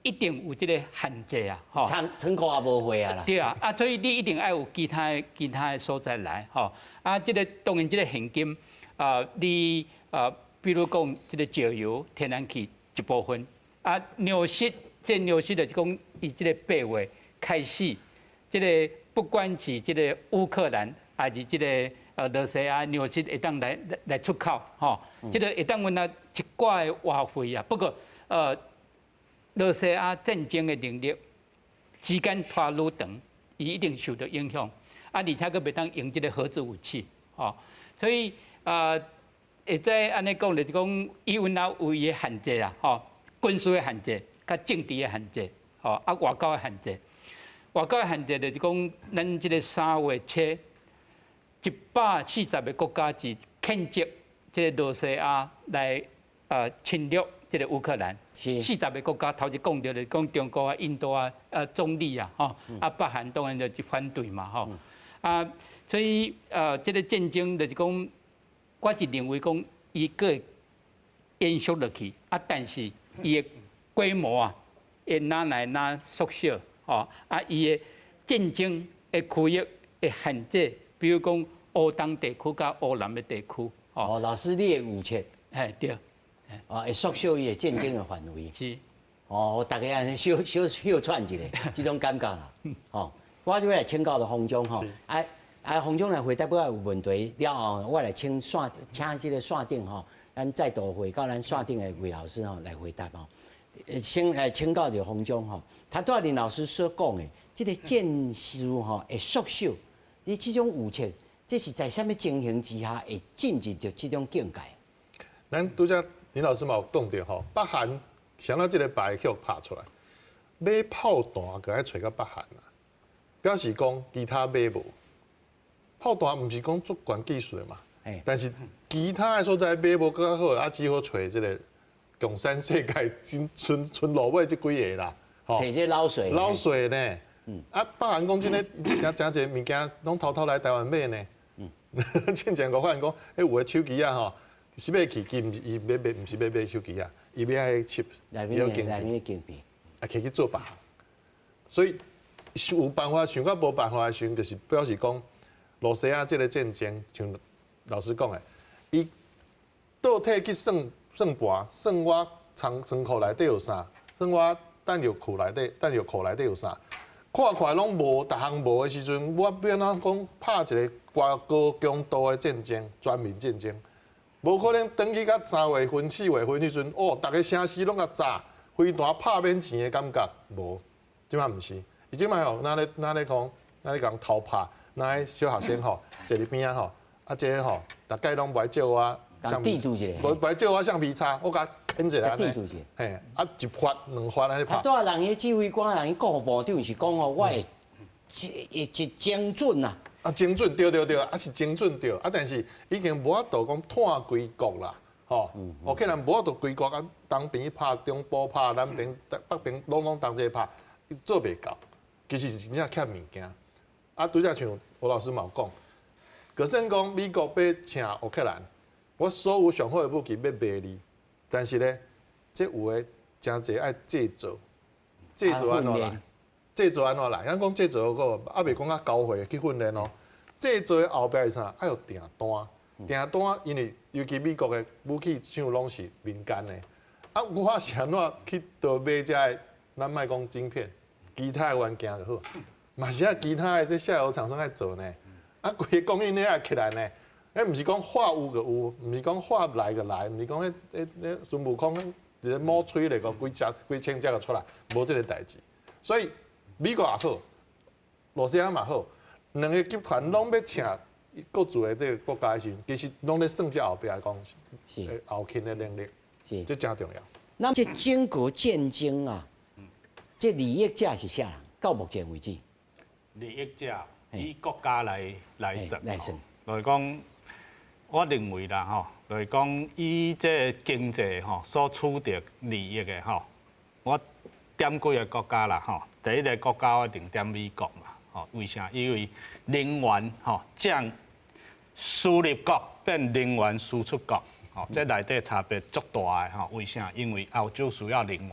一定有這个限制啊，吼，倉庫也無貨啊啦。對啊，啊，所以你一定愛有其他的所在來，吼，啊，這個當然這個現金啊，你啊，比如講這個石油、天然氣一部分，啊，糧食，這糧食就是講，伊這个8月開始，這个不管是這个烏克蘭，還是這个羅西亞，糧食會當來出口，吼，這个會當阮啊一寡的外匯啊。不過，羅西亞戰爭的能力時間拖愈長，伊一定受到影響。啊，而且閣袂當用這个核子武器，吼，所以啊，會使按呢講，就是講伊阮若有伊的限制啦，吼，軍事的限制，佮政治的限制，吼，啊，外交的限制。外交的限制就是講，咱這个3月7，140个國家是譴責這个羅西亞來侵略這個烏克蘭。40個國家頭一講著就是講中國啊、印度啊、總理啊，吼，啊，北韓當然就是反對嘛，吼，啊，所以這个戰爭就是講，我是認為講伊閣會延續落去，啊，但是伊的規模啊，會愈來愈縮小，吼，啊，伊的戰爭的區域的限制，比如講烏東地區佮烏南的地區，哦，老師你的預測，嘿對，哦，會縮小伊的戰爭的範圍，是，哦，大家按呢小小小喘一下，這種感覺啦，哦，我這欲來請教著方中吼，啊啊，方中來回答我有問題了後，我來請線請這个線頂吼，咱再度回到咱線頂的魏老師吼來回答吼。先來請教著方中吼，他拄仔林老師所講的，這个戰事吼會縮小，你這種預測，這是在啥物情形之下會進入著這種境界？咱拄才林老師嘛有講著吼，北韓啥物這个牌去拍出來，買炮彈閣愛揣到北韓啊，表示講其他買無。炮彈毋是講足懸技術的嘛，但是其他的所在買無閣較好，啊只好揣這个共產世界真賰賰落尾這幾个啦，揣這老帥，老帥呢？啊，北韓講真的，誠誠濟物件攏偷偷來台灣買呢。進前我發現講，彼有的手機仔吼，是欲去，伊毋是伊欲買，毋是欲買手機仔，伊欲愛 chip，內面的內面的晶片，啊，摕去做別項。所以有辦法想到無辦法的時陣，就是表示講，羅西亞這个戰爭，像老師講的，伊倒退去算算盤，算我倉倉庫內底有啥，算我彈藥庫內底彈藥庫內底有啥，看看攏無，逐項無的時陣，我欲按怎講拍一个偌高強度的戰爭，全面戰爭，無可能轉去到3月份、4月份彼陣，哦，逐个城市攏共炸，飛彈拍免錢的感覺，無，這擺毋是，伊這擺吼，若咧若咧講，若咧共偷拍，若咧小學生吼坐佇邊仔吼，啊這个吼，逐擺攏無愛借我橡皮，無愛借我橡皮擦，我共牽一下按呢，嘿，啊一發兩發按呢拍。啊，拄仔人彼指揮官，人彼國防部長是講吼，我會一一精準啊。啊，精準對對對，啊是精準對，啊但是已經無法度講拖規國啦，吼，烏克蘭無法度規國啊，東邊拍，中部拍，南邊、北邊攏攏同齊拍，做袂到，其實是真正欠物件。啊，拄才像吳老師嘛有講，就算講美國欲請烏克蘭，我所有上好的武器欲賣你，但是咧，這有的誠濟愛製造，製造按怎來？製造按怎來？咱講製造個，猶未講較交貨去訓練哦。製造的後壁是啥？愛有訂單，訂單因為尤其美國的武器廠攏是民間的。啊，我是按怎去佗買這个？咱莫講晶片，其他的元件就好。嘛是愛其他的這下游廠商愛做呢。啊，規个供應鏈愛起來呢。彼毋是講話有就有，毋是講話來就來，毋是講彼彼彼孫悟空一个魔吹咧個幾隻幾千隻就出來，無這个代誌。所以美國也好，羅西亞嘛好，兩个集團攏欲請各自的這個國家的時陣，其實攏咧算這後壁講後勤的能力，這誠重要。那這整個戰爭啊，這利益者是啥人？到目前為止，利益者以國家來算，來算，來講，我認為啦吼，來講以這經濟吼所取得利益的吼，我點幾個國家啦吼，第一個國家我一定點美國嘛，吼，為啥？因為能源吼，將輸入國變能源輸出國，吼，這內底差別足大的吼。為啥？因為歐洲需要能源，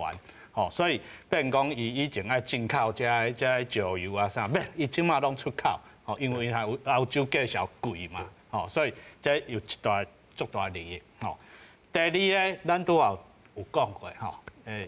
吼，所以變講伊以前愛進口這這石油啊啥，免伊這馬攏出口，吼，因為伊歐洲價數貴嘛，吼，所以這有一大足大利益，吼。第二咧，咱拄仔有講過，吼，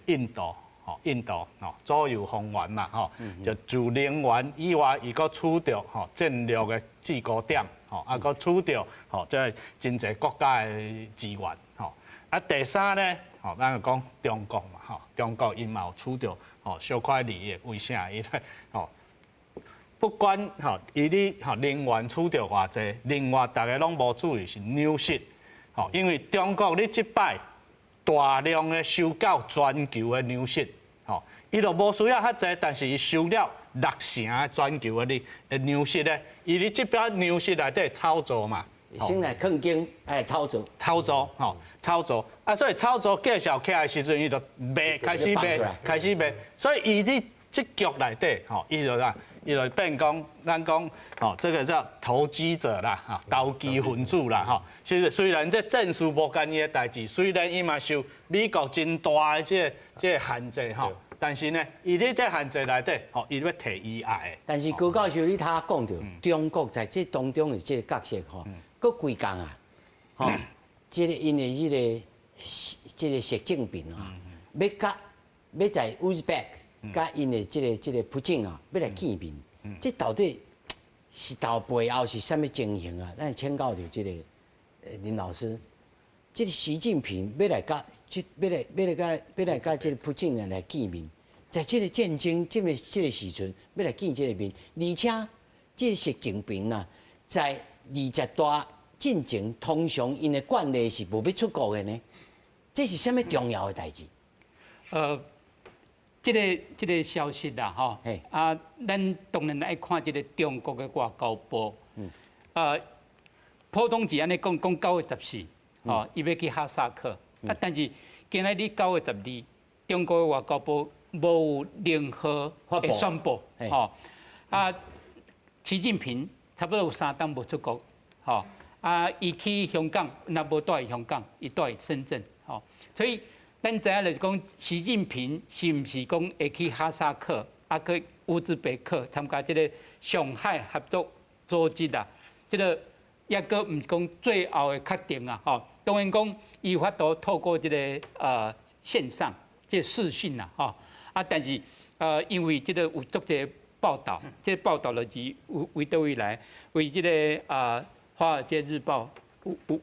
印度，吼，印度，吼，左右逢源嘛，吼，就除能源以外，伊閣取著吼戰略的制高點，吼，啊，閣取著吼這真濟國家的資源，吼。啊，第三咧，吼，咱就講中國嘛，吼，中國伊嘛有取著吼小可利益，為啥？伊咧，吼，不管吼，伊咧吼能源取著偌濟，另外逐个攏無注意是糧食，吼，因為中國你這擺大量的收購全球的糧食，吼，伊就無需要較濟，但是伊收了六成的全球的糧食咧，伊咧這擺糧食內底炒作嘛，先來囥經，哎，炒作，炒作，吼，炒作，啊，所以炒作繼續起來的時陣，伊就賣，開始賣，開始賣，所以伊佇這局內底，吼，伊就啥，伊就變講，咱講，吼，這個叫投機者啦，哈，投機分子啦，吼。其實雖然這戰事無干伊的代誌，雖然伊嘛受美國真大的這個限制，吼，但是呢，伊佇這限制內底，吼，伊欲提伊愛的。但是高教授，你頭講著，中國在這當中的這個角色，吼，閣規工啊，吼，這個𪜶的這個習近平啊，欲佮欲在烏茲別克佮𪜶的這個普京啊，欲來見面，這到底是到背後是啥物情形啊？咱請教著這個林老師，這個習近平欲來佮這欲來欲來佮欲來佮這個普京啊來見面，在這個戰爭這個時陣欲來見這個面，而且這個習近平啊，在二十大進前，通常𪜶的慣例是無欲出國的呢，這是啥物重要的代誌？這個消息啦，吼，啊，咱當然愛看這個中國的外交部，普通是按呢講，講9月14，吼，伊欲去哈薩克，啊，但是今仔日9月12，中國的外交部無有任何的宣布，吼，啊，習近平差不多有三冬無出國，吼，啊，伊去香港，若無蹛佇香港，伊蹛佇深圳，吼，所以。咱知影就是講，習近平是毋是講會去哈薩克，啊去烏茲別克參加這個上海合作組織啊？這個抑閣毋是講最後的確定啊！吼，當然講伊有法度透過這個線上這個視訊啦，吼啊，但是因為這個有足濟報道，這個報道就是為為佗位來？為這個《華爾街日報》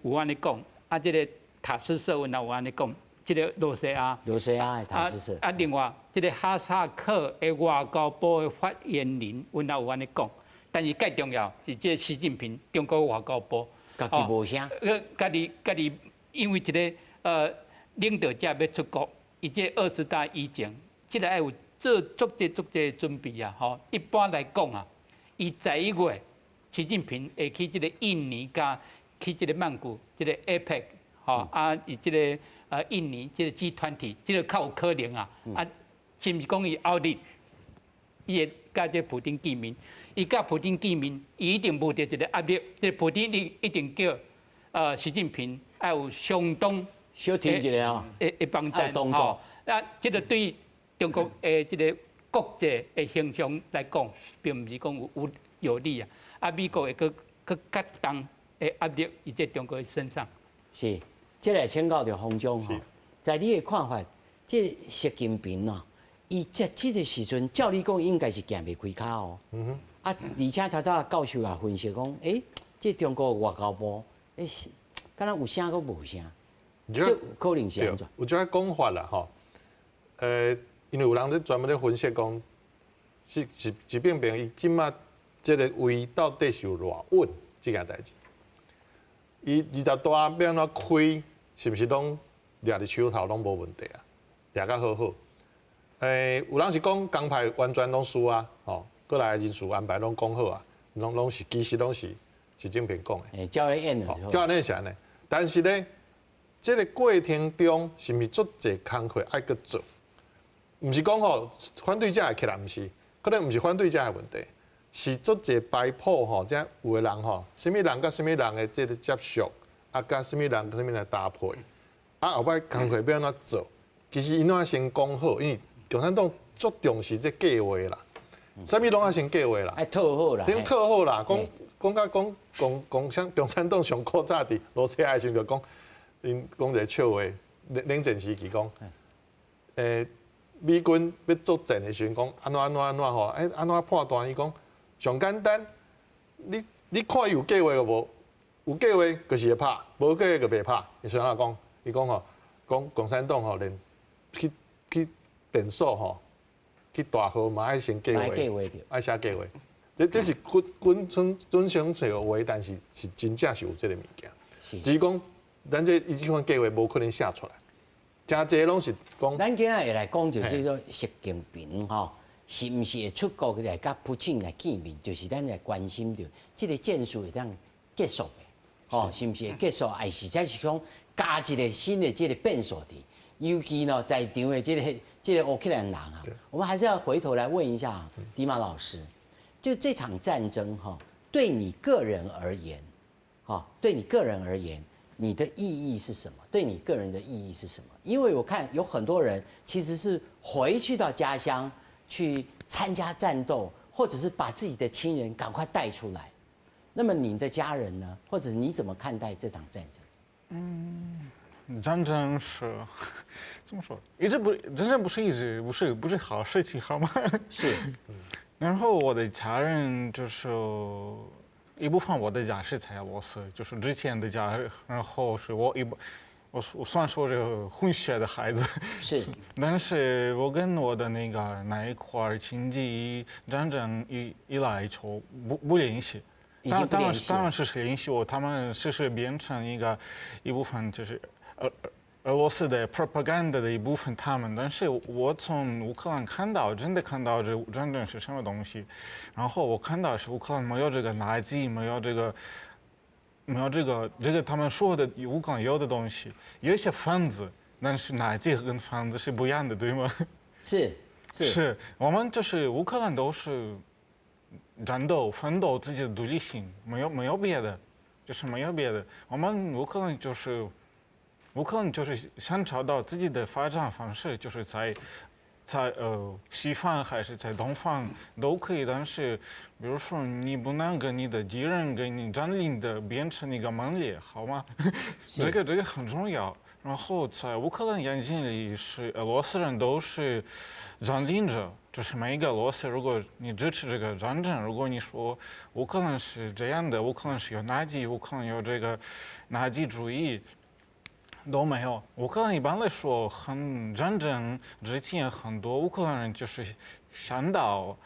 有按呢講，啊，這個塔斯社也有按呢講。這個羅西亞，羅西亞的塔斯社。啊，另外，這個哈薩克的外交部的發言人，阮也有按呢講。但是蓋重要是這個習近平，中國外交部，家己無聲。家己家己，因為一個領導者欲出國，伊這20大以前，這個愛有做足濟足濟準備啊！吼，一般來講啊，伊11月，習近平會去這個印尼佮去這個曼谷，這個 APEC，吼啊，伊這個。印尼這個 G20，這個較有可能啊！啊，是毋是講伊後日，伊會佮這普丁見面？伊佮普丁見面，伊一定無著一個壓力。這個普丁一定叫習近平愛有相當小停一下啊，會幫助動作。啊，這個對中國的這個國際的形象來講，並毋是講有利啊。啊，美國會閣閣較重的壓力佇這中國的身上。是。這個請教著方丈吼，在你的看法，這習近平啊，伊這這個時陣，照理講應該是行袂開跤哦。啊，而且頭拄教授也分析講，欸，這中國外交部，欸，敢若有聲閣無聲，這可能是按怎？有這個講法啦，吼。因為有人咧專門咧分析講，是習近平伊這馬這個位到底是有偌穩？這件代誌。伊二十大欲按怎開，是毋是攏掠佇手頭攏無問題啊？掠甲好好。有人是講江派完全攏輸啊，吼，過來人事安排攏講好啊，攏攏是其實攏是習近平講的。照咧演的。照咧是按呢，但是咧，這個過程中是毋是足濟工課愛閣做？毋是講吼反對者會起來，毋是，可能毋是反對者的問題，是足濟擺譜吼，這有的人吼，啥物人佮啥物人的這個接觸，啊，佮啥物人佮啥物人搭配，啊，後擺工課欲按怎做？其實𪜶攏愛先講好，因為共產黨足重視這計劃啦，啥物攏愛先計劃啦，愛套好啦，先套好啦，講講甲講講講像共產黨上古早佇羅西亞的時陣就講，𪜶講一個笑話，冷冷戰時期講，美軍欲作戰的時陣講按怎按怎按怎吼，按怎判斷？伊講上簡單，你你看伊有計劃無？有計劃就是會拍，無計劃就袂拍。伊是按怎講？伊講吼，講共產黨吼連去去便所吼，去大號嘛愛先計劃，愛寫計劃。這這是軍軍準準想笑話，但是是真正是有這個物件。只是講咱這伊這款計劃無可能寫出來。誠濟攏是講。咱今仔會來講就是說習近平吼，是毋是會出國來佮普京來見面？就是咱來關心著這個戰事會當結束袂？吼，是毋是會結束？還是才是講加一個新的這個變數佇？尤其呢，在場的這個這個烏克蘭人啊，我們還是要回頭來問一下迪馬老師，就這場戰爭哈，對你個人而言，哈，對你個人而言，你的意義是什麼？對你個人的意義是什麼？因為我看有很多人其實是回去到家鄉去參加戰鬥，或者是把自己的親人趕快帶出來。那麼你的家人呢？或者你怎麼看待這場戰爭？戰爭是怎麼說？一直不，戰爭不是一直不是不是好事情，好嗎？是。然後我的家人就是一部分，我的家是在俄羅斯，就是之前的家，然後是我一我我算是我這個混血的孩子。但是我跟我的那個那一塊親戚戰爭一一來就不不聯繫。當當然當然是聯繫我，他們是是變成一個一部分，就是俄俄羅斯的 propaganda 的一部分。他們，但是我從烏克蘭看到，真的看到這戰爭是什麼東西，然後我看到是烏克蘭沒有這個垃圾，沒有這個，沒有這個這個他們說的烏克蘭有的東西，有一些房子，但是垃圾跟房子是不一樣的，對嗎？是是，是我們就是烏克蘭都是戰鬥、奮鬥自己的獨立性，沒有沒有別的，就是沒有別的。我們烏克蘭就是烏克蘭就是想找到自己的發展方式，就是在在西方還是在東方都可以。但是，比如說你不能跟你的敵人、跟你佔領的變成一個盟友，好嗎？這個這個很重要。然後在烏克蘭眼睛裡，是俄羅斯人都是佔領者，就是每一個俄羅斯。如果你支持這個戰爭，如果你說烏克蘭是這樣的，烏克蘭是有納吉，烏克蘭有這個納吉主義，都沒有。烏克蘭一般來說，很戰爭之前，很多烏克蘭人就是想到，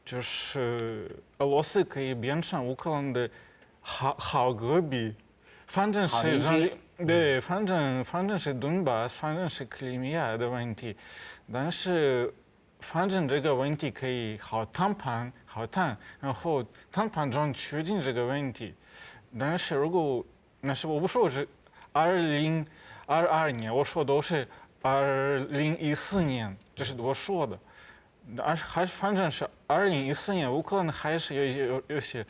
就是俄羅斯可以變成烏克蘭的好好隔壁，反正是。對，反正反正是頓巴斯，反正是克里米亞的問題，但是反正這個問題可以好談判，好談，然後談判中確定這個問題。但是如果那是我不說是2022年，我說都是2014年，這是我說的，而還是反正是2014年，烏克蘭還是有些有有些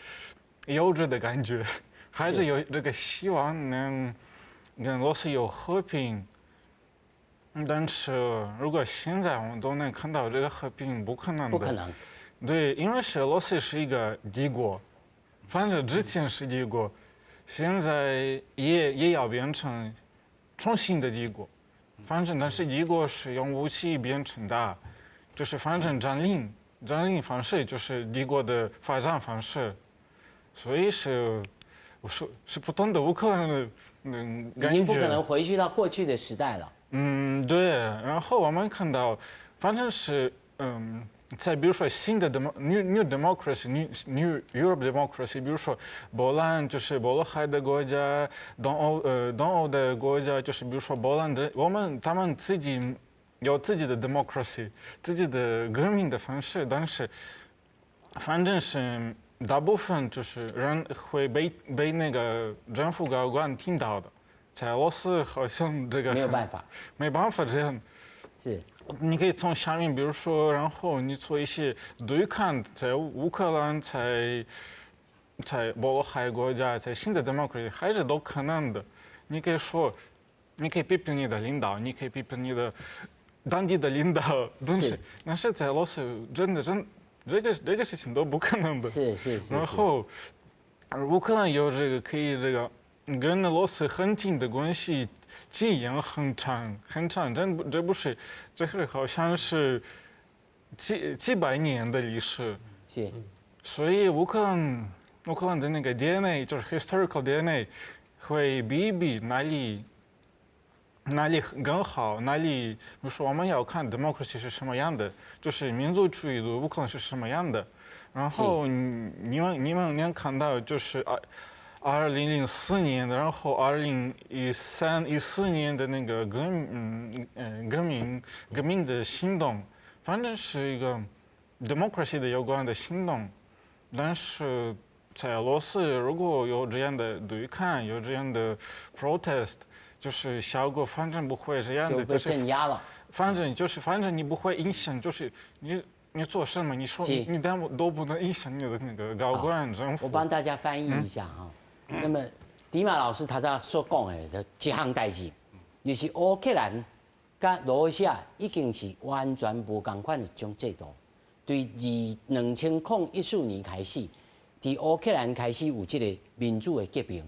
幼稚的感覺，還是有這個希望能跟俄羅斯有和平，但是如果現在我們都能看到這個和平，不可能的。不可能。對，因為是俄羅斯是一個帝國，反正之前是帝國，現在也也要變成重新的帝國。反正但是帝國是用武器變成的，就是反正佔領佔領方式就是帝國的發展方式，所以是我說是不同的烏克蘭的。嗯，已經不可能回去到過去的時代了。嗯，對。然後我們看到，反正是嗯，在比如说新的 new democracy new Europe democracy，比如说波兰就是波罗的海的国家，东欧的国家就是比如说波兰的，他们自己有自己的 democracy，自己的革命的方式，但是反正是大部分就是人会被那个政府高官听到的，在俄罗斯好像这个没有办法，没办法这样。你可以从下面，比如说，然后你做一些对抗，在乌克兰，在波罗海国家，在新的 democracy 还是都可能的。你可以说，你可以批评你的领导，你可以批评你的当地的领导，但是在俄罗斯真的真这个事情都不可能的。然后，乌克兰有这个可以这个跟俄罗斯很近的关系。经验很长很长，真不这不是，这是好像是几百年的历史。所以乌克兰的那个 DNA 就是 historical DNA，会比哪里更好，哪里，比如说我们要看 democracy 是什么样的，就是民族主义的乌克兰是什么样的，然后你们能看到就是2004年的，然后2013、14年的那个革命的行动，反正是一个 democracy 的有关的行动，但是在俄罗斯如果有这样的对抗，有这样的 protest，就是效果反正不会这样的，就镇压了。反正就是反正你不会影响，就是你做什么，你说你都不能影响你的那个高官政府。我帮大家翻译一下哈。那么，迪马老师他在所讲的這項代誌，就是烏克蘭佮羅西亞已經是完全無仝款的一種制度。對2014年開始，佇烏克蘭開始有這個民主的革命，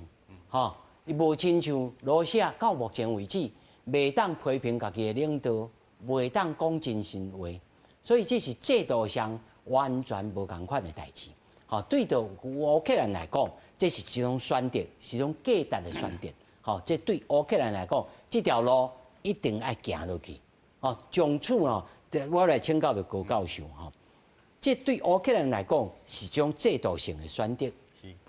吼，伊無親像羅西亞到目前為止，袂當批評家己的領導，袂當講真心話，所以這是制度上完全無仝款的代誌。吼，對著烏克蘭來講，這是一種選擇，是一種價值的選擇。吼，這對烏克蘭來講，這條路一定愛行落去。哦，從此哦，我來請教著高教授吼，這對烏克蘭來講是一種制度性的選擇。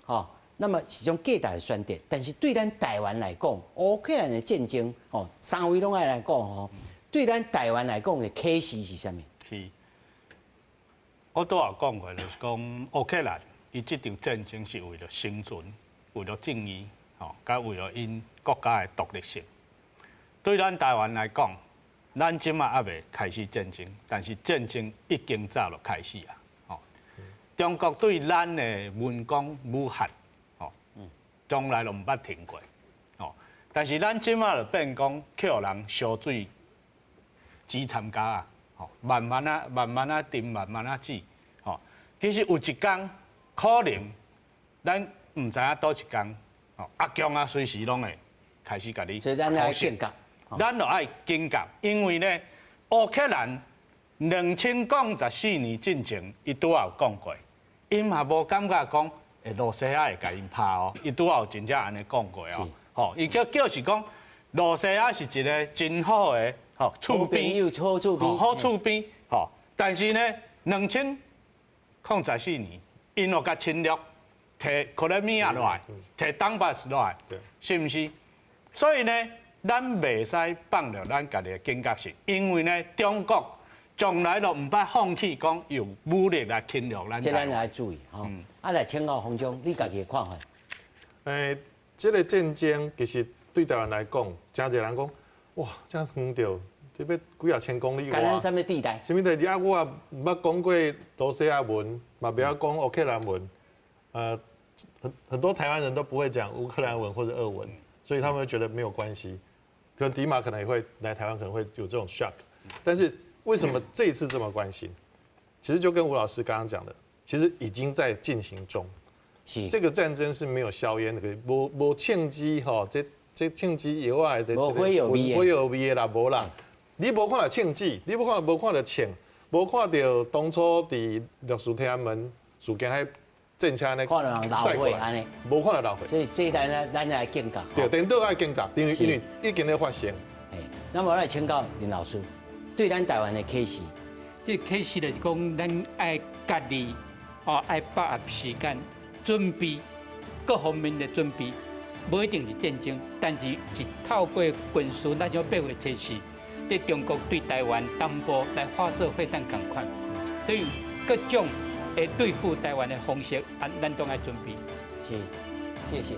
吼，那麼是一種價值的選擇，但是對咱台灣來講，烏克蘭的戰爭，吼，三位攏愛來講吼，對咱台灣來講的啟示是啥物？是。我拄仔講過，就是講烏克蘭，伊這場戰爭是為了生存，為了正義，吼，佮為了𪜶國家的獨立性。對咱台灣來講，咱這馬猶未開始戰爭，但是戰爭已經早就開始啊！吼，中國對咱的文攻武嚇，吼，從來都毋捌停過，吼。但是咱這馬就變講，予人燒水煮參加啊！吼，慢慢仔、慢慢仔沉，慢慢仔煮，吼。其實有一工可能咱毋知影佗一工，吼，阿共啊隨時攏會開始共你。所以咱愛警覺。咱就愛警覺，因為呢，烏克蘭2014年進前，伊拄仔有講過，𪜶嘛無感覺講會羅西亞會共𪜶拍哦，伊拄仔有真正按呢講過哦，吼，伊叫是講羅西亞是一個真好的吼厝邊，好厝邊，好厝邊，吼，但是呢，2014年，𪜶又共侵略，提克里米亞落來，提東巴斯落來，是毋是？所以呢，咱袂使放著咱家己的警覺性，因為呢，中國從來都毋捌放棄講用武力來侵略咱。這咱來注意吼。啊，來請教洪總，你家己的看法？這個戰爭其實對台灣來講，誠濟人講，哇，這遠著，這欲幾若千公里外。干咱啥物地帶？啥物代誌啊？我也毋捌講過羅西亞文，嘛袂曉講烏克蘭文。很多台灣人都不會講烏克蘭文或者俄文，所以他們會覺得沒有關係。可能迪馬可能也會來台灣，可能會有這種 shock。但是為什麼這一次這麼關心？其實就跟吳老師剛剛講的，其實已經在進行中。這個戰爭是沒有硝煙的，無槍支吼，這槍支以外的，無火藥味，火藥味的啦，無啦。你無看著槍支，你無看著槍，無看著當初佇六四天安門事件彼戰車呢，看著人流血按呢，無看著流血。所以這代呢，咱來警覺。對，顛倒愛警覺，因為已經咧發生。那麼我來請教林老師，對咱台灣的啟示，這啟示就是講，咱愛家己哦，愛把握時間，準備各方面的準備，無一定是戰爭，但是是透過軍事，咱像8月24，這中國對台灣東部來發射飛彈仝款，所以各種會對付台灣的方式，啊，咱都愛準備。是，謝謝。